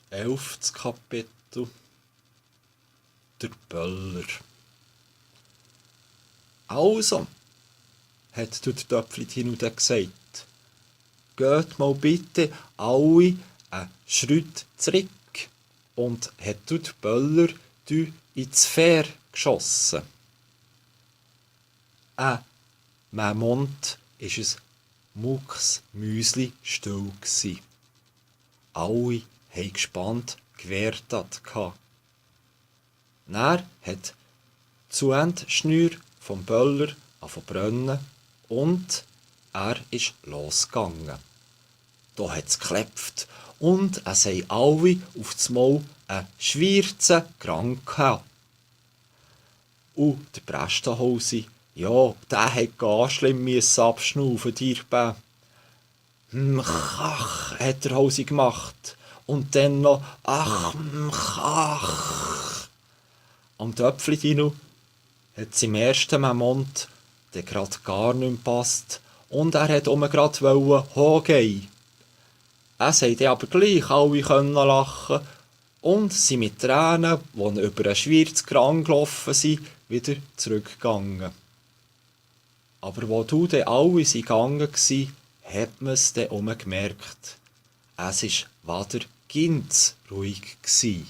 11. Kapitel. Der Böller. Also, hat der Töpfli-Tino dann gesagt, geht mal bitte alle einen Schritt zurück, und hat der Böller ins Feuer geschossen. Mond ist es mucksmüsli still gsi. Alle haben gespannt gewartet. Dann hat die Endschnur vom Böller angefangen zu brennen und er ist losgegangen. Da hat es geklopft und es haben alle auf das Mal einen Schwierzen krank gehabt. Und der Prestenhausi, ja, der hat ganz schlimm abschnaufen, Dirbe. Ach, hat der Hausi gemacht. Und dann noch, ach, ach. Am Töpfli-Tino hat es im ersten Moment dann grad gar nicht mehr gepasst und er hat grad hochgehen. Es haben dann aber gleich alle können lachen und sind mit Tränen, die über einen Schwierzkran gelaufen sind, wieder zurückgegangen. Aber wo dann alle gegangen waren, hat man es dann gemerkt. Es war wieder ganz ruhig gsi.